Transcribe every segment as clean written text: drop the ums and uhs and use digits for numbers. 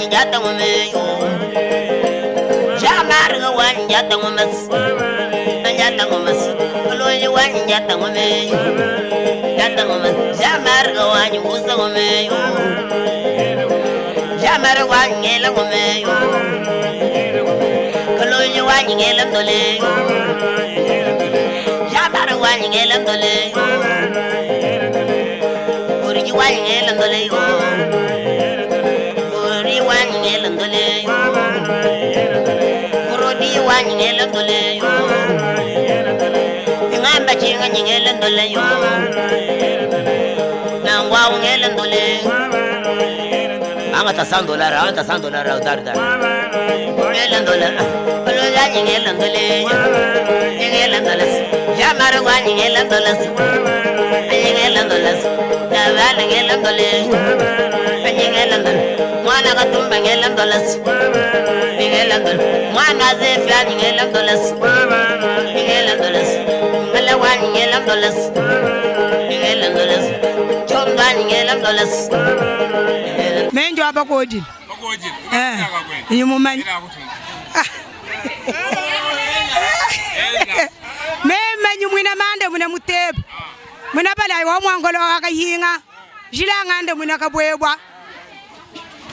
jata ngome yo. Jamar wa jata ngome. Jata ngome. Kalonji wa jata ngome yo. Jata ngome. Jamar wa usa ngome yo. Jamar wa ngela ngome yo. Kalonji wa ngela ndole yo. Jamar wa ngela ndole yo. Kuriji wa ngela ndole yo. Kuri wa ngela ndole yo. Kurodi wa ngela ndole yo. Ngamba chinga ngela ndole yo. Nangwa ngela ndole. Anga ta sandolara, anga ta sandolara, dar dar. Ngela ndole. Kalonja ngela ndole. Ngela ndole. Jamar wa ngela ndole. Ngela ndole. Dabal ngela ndole. Ngela ndole. Mwana katumba ngela ndole. Ngela ndole. Mwana zefya ngela ndole. Ngela ndole. Ngela wa ngela ndole. Ngela ndole. Chomba ngela ndole. Menjo abakodile. Eh. Yumumanyi. Memanyi mwina mande mwina mutebe. Mwina balayi wa mwangolo wakayinga. Jilangande mwina kabwebwa.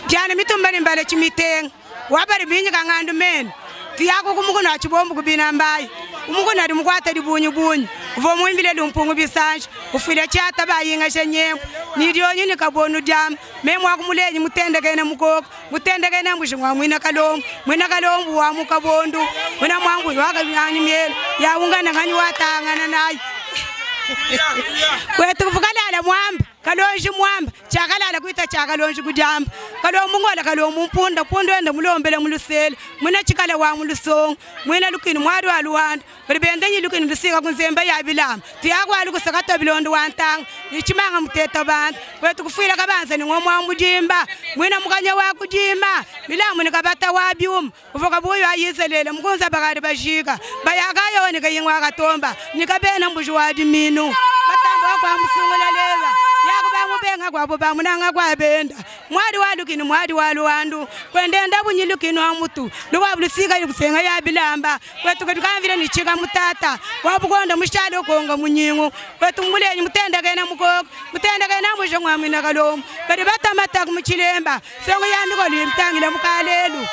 Jana mitumba ni mbale chimitenga. Wabari binyika ngandu mene. Tiyako kumukono achibombu kubina mbayi. Umukono ali mukwata libunyu bunyu. Uvo mwimbile lumpungu bisanje. Ufile chata bayinga shenyembo. Nilyonyi nikabonu jam. Memwa kumulenyi mutendekene mukoko. Mutendekene mbushi mwa mwina kalombu. Mwina kalombu wa mukabondu. Mwina mwangu waka nyanyi mielo. Yaungana nganyi watangana naye. Kwetu kufukalala mwamba. Kalonji mwamba. Chakalala kuita chakalonji kujamba. Kalombu ngola kalombu mpunda. Pundu ende mulombele mulusele. Mwina chikala wa mulusongo. Mwina lukini mwari wa luwanda. Bali bendenyi lukini lusika kunzemba ya bilama. Tuyakwa lukusakata bilondo wantanga. Nichimanga muteta bantu. Kwetu kufwila kabanza ni ngomwa mujimba. Mwina mukanya wa kujimba. Milamu ni kabata wa byuma. Uvoka buyo ayizelele mukunza bakali bashika. Bayakayo ni kayingwa katomba. Nikabena mbuji wa diminu. Batamba kwa musungula leva. Yakuba mubenga kwabo bamunanga kwabenda. Mwali wa lukini mwali wa luwandu. Kwendenda bunyi lukini wa mutu. Luwa lusika yukusenga ya bilamba. Kwetu kwetu ni chika mutata. Wabukonda mushalo konga munyingu. Kwetu mulenyi mutenda kena mukoko. Mutenda kena musho mwa mwina kalomu. Bali batamata kumuchilemba. Songo ya mikolo imtangile mukalelu.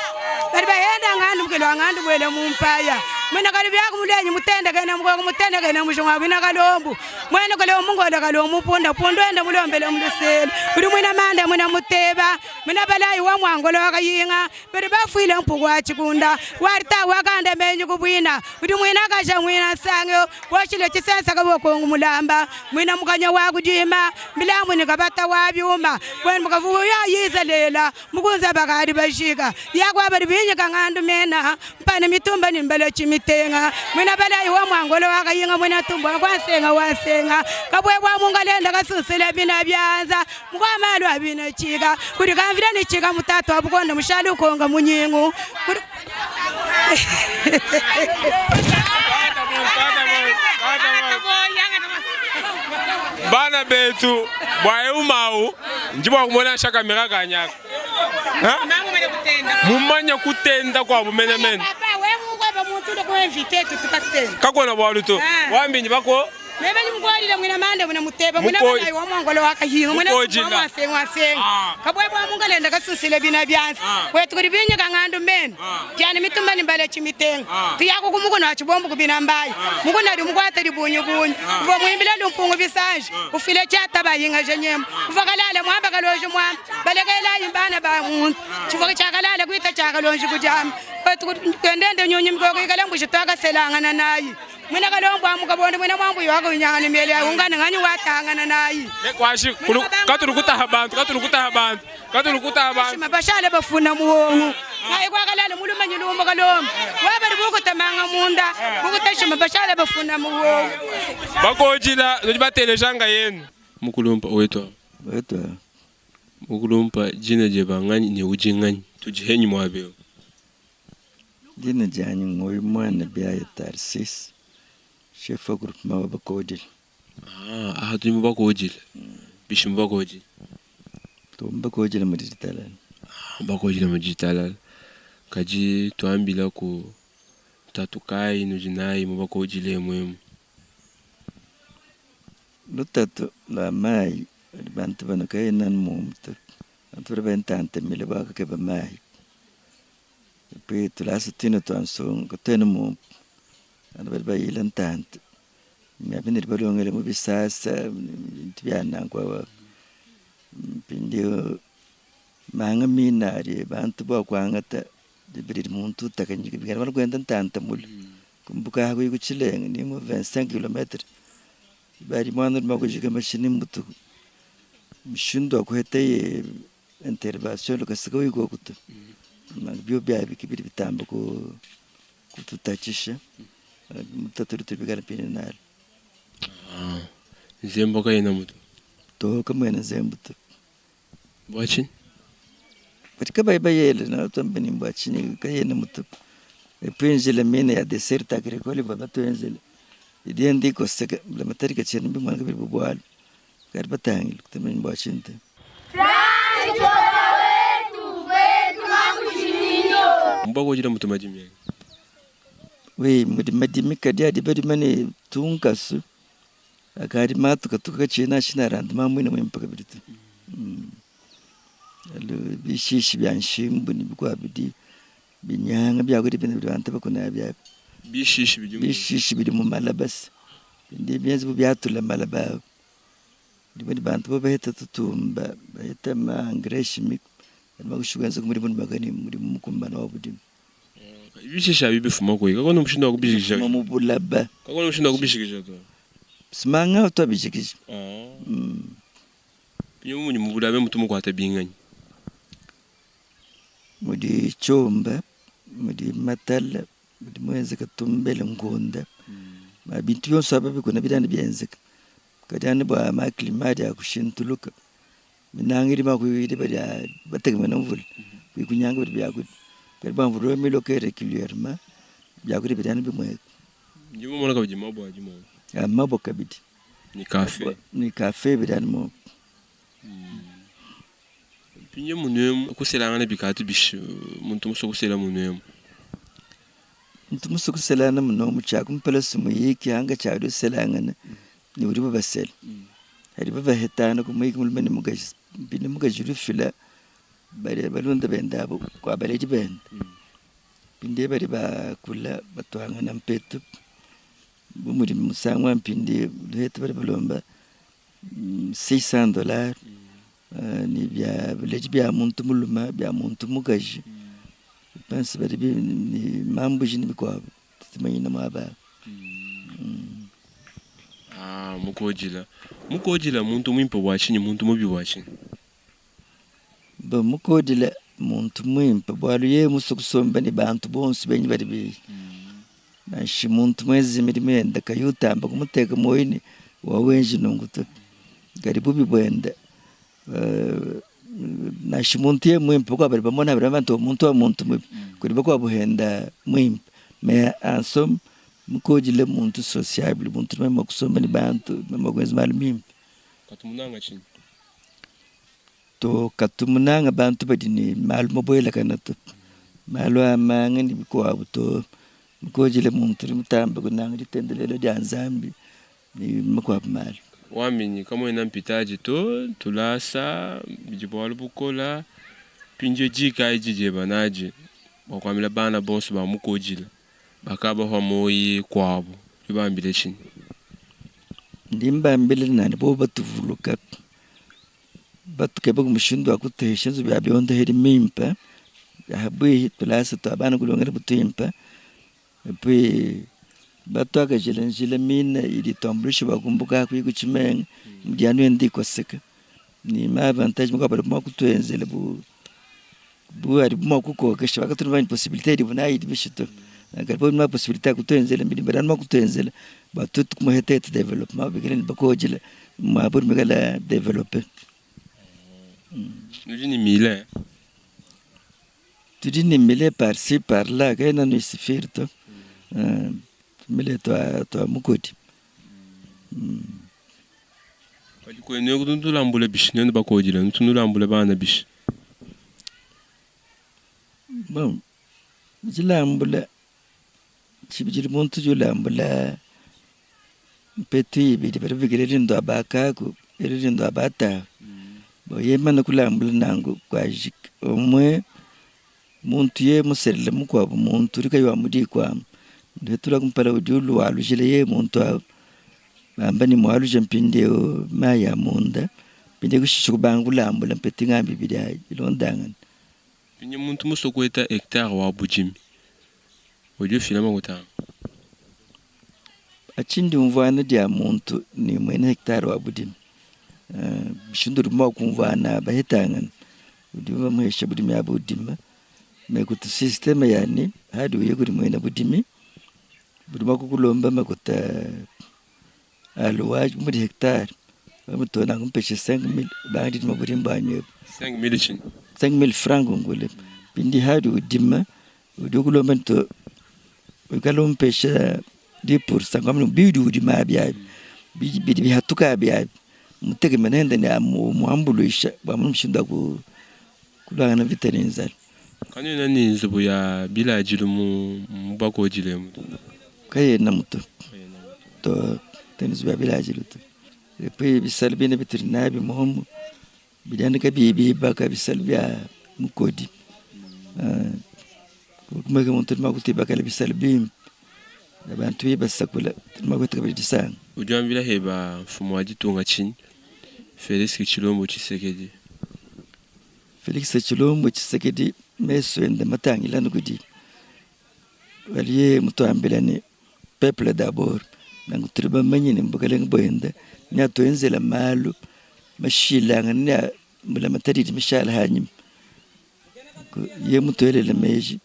Bali bahenda ngandu mukelo ngandu bwele mumpaya. Mwina kali byaku mulenyi mutenda kena mukoko mutenda kena musho mwa mwina kalombu. Mwene kalombu ngola kalombu punda pundu enda mulombele mulusele. Uri mwina manda mwina muteba. Mwina balayi wa mwangolo wakayinga. Bali bafwile mpuku wa chikunda. Warita wakanda menyu kubwina. Uri mwina kasha mwina sange. Washile chisensa kabokongu mulamba. Mwina mukanya wa kujima. Milamu ni kabata wa byuma. Bwen mukavuya yizelela. Mukunza bakali bashika. Yakwa bali binyika ngandu mena. Mpane mitumba ni mbele chimitenga. Mwina balayi wa mwangolo wakayinga mwina tumbo kwa nsenga wasenga. Kabwebwa mungalenda kasusile bina byanza. Mukwamalwa bina chika. Kuri kamvira ni chika mutatu abukonda mushalu konga munyingu. Bana betu bwa eumau njibwa kumona shaka miraka nyaka. Ha? Mumanya kutenda kwa bumenemene. Papa we mungwa ba muntu ndo kuinvite tutukatenda. Kakona bwaluto. Wambinyi bako Mebe nyumgwalile mwina mande mwina muteba mwina banayi wa mwangolo wakahinga mwina wasenga wasenga. Kabwebwa mungalenda kasusile bina byanza. Kwetu kuri binyika ngandu mene. Jani mitumba ni mbale chimitenga. Tiyako kumukono achibombu kubina mbayi. Mukono ali mukwata libunyu bunyu. Uvo mwimbile lumpungu bisanje. Ufile chata bayinga jenyembo. Uvakalala mwamba kalonji mwamba. Balekela imbana ba muntu. Chivoke chakalala kuita chakalonji kujamba. Kwetu kwendende nyunyu mikoko ikala mbushi twakaselangana nayi. Mwina kalombo amukabonde mwina mwambu wako nyangana miele ungana nganyi watangana nayi. Kwashi katulukuta abantu katulukuta abantu katulukuta abantu. Mabashale bafuna muhongo. Ngaye kwakalala mulumanyi lumbo kalombo. Wabari bukutamanga munda bukutashima bashale bafuna muhongo. Bakojila nodi yenu. Mukulumpa wetu. Wetu. Mukulumpa jina je banganyi ni ujinganyi tujihenyi mwabeo. Jina janyi ngoyu mwana biaya Tarsis. Chef wa groupement wa Bakodil. Ah, tuli mu Bakodil. Bishi mu Bakodil. To mu Bakodil mu digital. Bakodila mu ditalala. Kadi tuambilaku ntatu kayi inudi nayi mu bakodila emu emu? Lutatu lua mayi ludi bantu banu kayena anu muomu to. Bantu badi batantamile bua kukeba mayi. Epuis tulasa tuine tua nsongo katuena muomu. Bantu badi bayila ntanta miaba inudi balongele mu bisasa bintu bia nanku awa. Mpindieu manga mine adi bantu bua kuangata diba didi muntu utakanyika bikala kuenda ntanta mule kumbuka aha kuya ku Tshilenga ni mu 25 kilometres badi muana udi mua kujika mashinyi mbutuku mushindu wa kuhetaye intervention lukasa kauyi koku to. Biobi abi ke bidi bitamba kututatshisha mutatu utudi bikale mpindieu nalu. Nzembu kayena mutu? To kamuena nzembu to. Bua tshinyi? Badi kabayi bayele natuamba ne bua tshinyi kayena mutu. Epuis njila mine ya desserte agricole ivua batuenzele idi yenda ikoseka mbulamatadi katshiena bimueneka bidi bu bualu kadi batangile kutamanya bua tshinyi to. Mbakodila mutu madimi anyi? Oui, mudi madimi kadi adi badima ne tunkasu akadi matukatuka katshiena ashina rendement muine muimpe kabidi to. Alu bishishi bia nshimbu ne bikuabu bidi binyanga biakudia bine bidi bantu bakuna abi abi. Bishishi bidi mu Bishishi bidi mu malabasi bidi bienza bu biatula malaba awu. Bidi bantu bo baheta tutumba baheta ma engrais chimique badi mua kuenza mudimu ne mudimu mukumbane wa budimi. Bishishi abi bifuma kwe kakuena mushindu wa kubishikisha. Mu bulaba. Kakuena mushindu wa kubishikisha to. Simanga twabishikisha. Pinyo munyi mu bulabe mutu mukuata binganyi? Mudi chomba, mudi matala, mudi muenzeka tumbele nkunda. Bintu bionso apa bikuna bidi bienzeka. Kadi anu bua ma climat adi akushintuluka. Minanga idi mua kuidi badi batekemena mvula. Kunyanga bidi biakudia. Kadi bua mvula miloke régulièrement biakudia bidi anu bimueka. Ndi mumona kabidi mabua adi muomu. Mabua kabidi. Ni kafe. Ni kafe bidi anu muomu. Pinyo munemu kuselangana bikatu bishi muntu musue kusela munemu. Muntu musue kuselangana munomu tshiakumpala sumuyiki anga tshiadi uselangana ni udi babasela. Hadi babahetana kumuyiki mulume ne mukaji. Mpindi mukaji udi ufila badi balunda bende abu kua baledi bende. Mpindi badi bakula batuangana mpetu bu mudi musangu wa mpindi luhetu badi balomba $600 ni bia biledi bia muntu mulume bia muntu mukaji. Pense badi ni mambuji ni bikuabu tumanyina muaba. Mukodila. Mukodila muntu muimpe bua tshinyi muntu mubi bua tshinyi? Ba mukodila muntu muimpe bualu yeye musue kusomba ne bantu bonso benyi badi biyi. Nansha muntu muenze midimu yende kayi utamba kumuteka muoyo ne wawenji nunku to. Kadi bubi buende nansha muntu yeye muimpe bakuabu badi bamona badi bamba muntu wa muntu mubi kudi bakuabu henda muimpe. Mais en somme mukodile muntu sociable muntu udi mua kusomba ne bantu mua kuenza malu mimpe. Katumunanga tshinyi? To katumunanga bantu badi ne malu mabuelakana to. Malu a manga ne bikuabu to. Mukodile muntu udi mutambe kunanga ditendelela dia Nzambi ne makuabu malu. Wamenyi kamuena mpitaji to tulasa bidi bualu bukola pindio dika edi dieba naji bua kuambila bana bonso ba mukodila bakabahwa moyi kuabu tubambile tshinyi? Ndi mbambile nani bo batuvuluka batukeba ku mushindu wa kutuhesha nzubu ya biondohedi mimpe habwihi tulasa tua bana kulongela butuimpe epuis batuakajila njila mine idi tuambulisha bua kumbuka kuyi ku tshimenga mudi anu yenda ikoseka ni ma avantage makuabu badi mua kutuenzela bu bu adi mua kukokesha bakatuna bani possibilité idi nayi idi bishi to kadi bo ma possibilité ya kutuenzela midimu badi anu mua kutuenzela bua tuetu kumuheta etu développement bikale ne bakodila muabu mikale développé. Nudi ni mile? Tudi ni mile par ci par là kaena nu isifiri to. Mile tua tua mukodi. Kadi kwenu nutulambula bishi nenu bakodila nutulambula bana bishi? Bon, dilambula tshibidilu muntu udi ulambula mpetu ibidi badi babikila edi ndua bakaku edi ndua batahu. Bon yeye mumane kulambula nanku kuajika umue muntu yeye muselele mukuabu muntu udi kayi wa mu diku amu ndetula kumpala udi ulualujila yeye muntu awu bamba ne mualuja mpindieu mayi a munda mpindieu kushisha kubanga kulambula mpetu ngambi ibidi ayi ilondangana. Mpindieu muntu musue kueta hectare wa budimi udi ufila makuta anga? Atshi ndiumvuana dia muntu ne muena hectare wa budimi. Mushindu udi mua kumvuana bahetangana udi bamuhesha budimi abu udima me kutu systeme ya ne hadi uye kudi muena budimi budi mua kukulomba makuta a louage bu mudi hectare bamutona ngumpeshe 5000 banga didima budimi buanyi ebu. 5000 tshinyi? 5000 francs ngule pindi hadi udima udi ukulomba to wikale umpesha 10% ngamba biudi udima abi abi bidi bihatuka abi abi mutekemene nende ne amuambuluisha bua mushindu wa kuluangana mvita ne nzala. Kanuena ne nzubu ya biladilu mu bakodile emu to? Kayena mutu to, te nzubu ya biladilu to. Et puis bisalu bine bitudi nabi momu bidi anu kabiyi bibaka bisalu bia mukodi. Kumeka muntu udi mua kutibakala bisalu bimpe bantu bibasakula tudi mua kuetuka bidi disanka. Udi wambila heba mfumu wa ditunga tshinyi Felix Tshilombo Tshisekedi? Felix Tshilombo Tshisekedi mesu ende matangila anu kudi waliye mutuambila ne peuple d'abord nanku tudi bamanye ne bukalenge buende neatuenzela malu mashilangane ne a mbulamatadi idi mishale hanyima. Ye mutuelele meji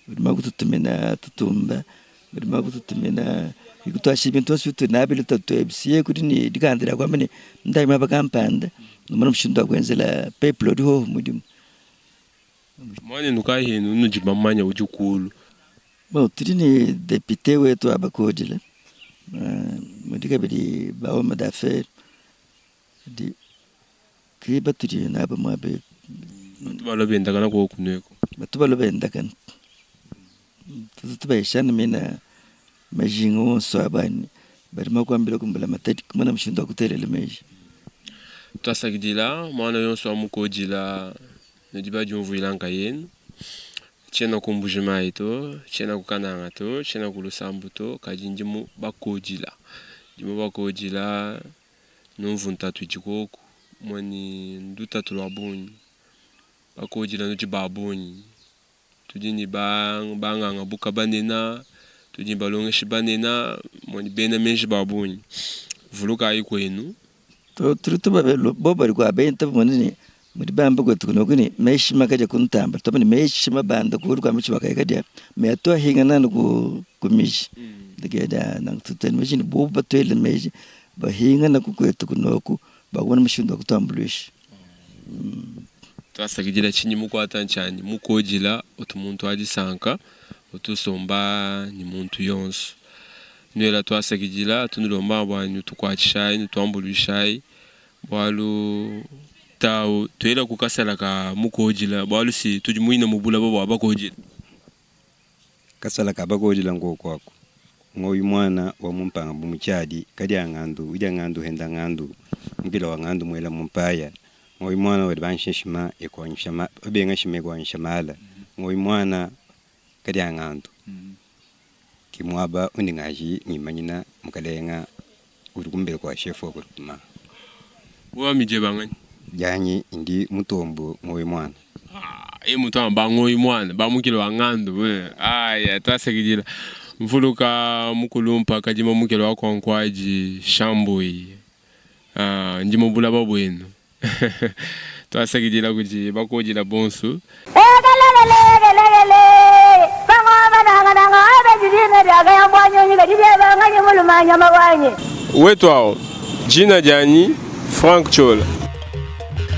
udi mua kututumina tutumba udi mua kututumina ikutuashila bintu bionso bitudi nabi lutatu ebi si ye kudi ne dikanda dia kuamba ne ndayi muaba kampanda numone mushindu wa kuenzela peuple udi hoho mudimu. Muanenu kayi henu unudi bamanye udi kulu? Bon, tudi ne depute wetu wa Bakodile mudi kabidi ba homme d'affaires di ke batudi nabo muaba eu. Batu balua bendakana koku kunueku? Batu balua bendakana tutu tubaheshana mena majinga onso abo anyi badi mua kuambila ku mbulamatadi kumona mushindu wa kutelela meji. Tuasakidila muana yonso wa mukodila nudi badiumvuila nkayenu. Tshiena ku Mbuji-Mayi to, tshiena ku Kananga to, tshiena ku Lusambu to, kadi ndi mu Bakodila. Ndi mu Bakodila numvu ntatu idi koku, muanyi ndutatu lua bungi. Bakodila nudi ba bungi, tudi ne ba banganga buka banene, tudi ne balongeshi banene, muanyi bena meji ba bungi. Vulukayi kuenu. To tudi tubabelu bobo badi kua benta bamone ne mudi bamba kuetu kunoku ne meshi makadia kuntamba tuamba ne meshi mabanda kulu kua mitshi makaya kadia me atu ahingana anu ku ku miji dikeda nanku tutela meji ne bobo batuele meji bahingana ku kuetu kunoku bakumona mushindu wa kutuambuluisha. Tuasakidila tshinyi mukuata ntshianyi mukodila utu muntu wa disanka utu usomba ne muntu yonso. Nuela tuasakidila tunulomba bua nutukuatshishayi nutuambuluishayi bualu tau tuela ku kasala ka mukodila bualu si tudi muine mu bulaba bua bakodila. Kasala ka bakodila nkoku aku ngoyu mwana wa mumpanga bu mutshiadi kadia ngandu udia ngandu henda ngandu mukila wa ngandu muela mumpaya ngoyu mwana wadi banshinshima ekuanyisha ma babenga shima ekuanyisha mala ngoyu mwana kadia ngandu ki muaba undi ngaji ngimanyina mukalenga udi kumbele kua chef wa groupement. Wewe midie banganyi? Dianyi ndi mutombo ngoyu mwana. Ah, ye mutu amba ngoyu mwana bamukila wa ngandu we. Aya twasakidila mvuluka mukulumpa kadima mukila wa kwankwaji shambui. Ah, ndi mubulaba bwenu. Twasakidila kudi bakodila bonso. Wetu awu, jina dianyi Franck Ciola.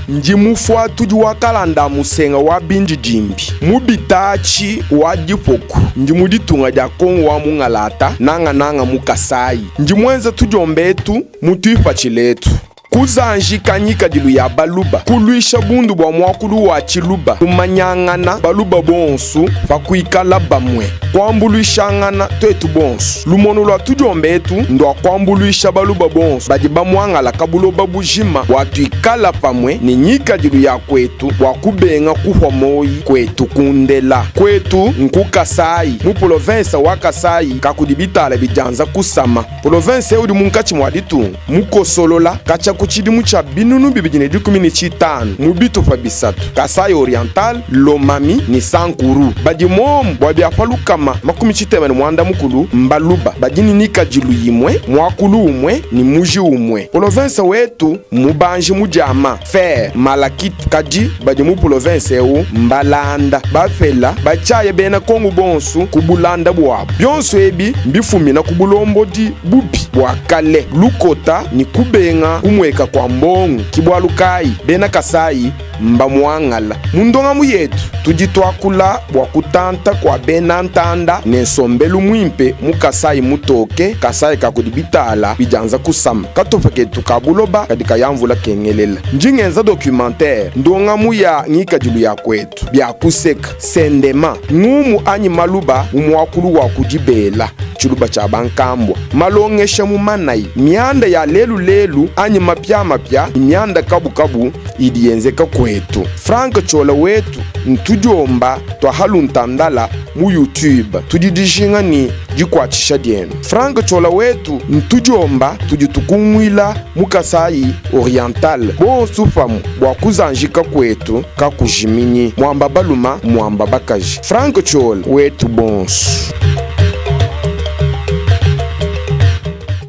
Ndi mufuatudi wa kalanda musenga wa bindidimbi mu bitaatshi wa dipoku. Ndi mu ditunga dia Kongo wa mungalata, nangananga mu Kasayi. Ndi muenza tudiomba etu mu tuipatshila etu. Kuzanjika ngikadilu ya baluba, kuluisha bundu bua muakulu wa tshiluba, kumanyangana baluba bonsu pa kuikala bamue, kuambuluishangana tuetu bonsu. Lumonu lua tudiomba etu ndua kuambuluisha baluba bonsu badi bamuangalaka buloba bujima bua tuikala pamue ne ngikadilu ya kuetu bua kubenga kuhua moyi kuetu kundela. Kuetu nku Kasayi, mu polovensa wa Kasayi kakudi bitala bidianza kusama. Polovensa eu udi munkatshi mua ditunga, mukosolola katshia ku tshidimu tshia 2015 mu bitupa bisatu, Kasaï Oriental, Lomami ne Sankuru. Badi momu bua bia pa 360 mbaluba badi ne ngikadilu imue, muakulu umue ne muji umue. Polovensa wetu mmubanji mu diama, fer, malachite, kadi badi mu polovensa eu mbalanda, bapela, batshiaya bena Kongo bonsu ku bulanda buabu. Bionso ebi mbifumina ku bulombodi bubi bua kale, lukota ne kubenga kumueka kua mbongo. Ki bualu kayi bena Kasayi mbamuangala. Mu ndongamu yetu tudi tuakula bua kutanta kua bena ntanda ne nsombelu muimpe mu Kasayi mutoke, Kasayi ka kudi bitala bidianza kusama. Katupa ketu ka buloba kadi kaya mvula kengelela. Ndi ngenza documentaire, ndongamu ya ngikadilu ya kuetu, bia kuseka, sendema, ngumu anyi maluba mu muakulu wa ku dibela, tshiluba tshia bankambua, malongesha mu manayi, mianda ya lelu lelu anyi mapiamapia ne mianda kabukabu idi yenzeka kuetu. Franck Ciola wetu ntudiomba tua haluntandala mu YouTube. Tudi dijinga ne dikuatshisha dienu. Franck Ciola wetu ntudiomba tudi tukunguila mu Kasayi Oriental bonsu pamue bua kuzanjika kuetu kakujiminyi. Muamba baluma muamba bakaji. Franck Ciola wetu bonsu.